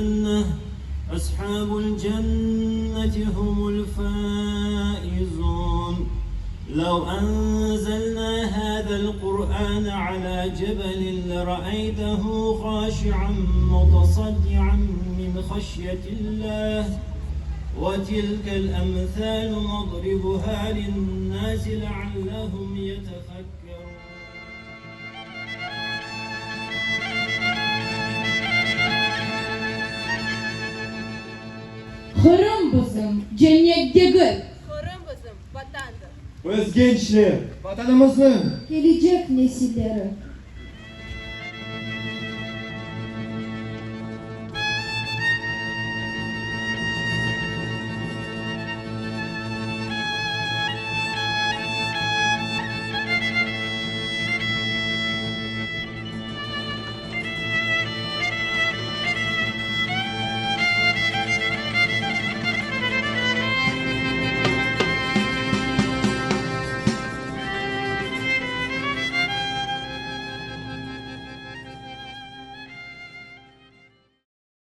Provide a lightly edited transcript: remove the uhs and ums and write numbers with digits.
الجنة أصحاب الجنة هم الفائزون لو أنزلنا هذا القرآن على جبل لرأيته خاشعا متصدعا من خشية الله وتلك الأمثال نضربها للناس لعلهم يتفكرون Qırım bizim, cennet degil. ğ-ı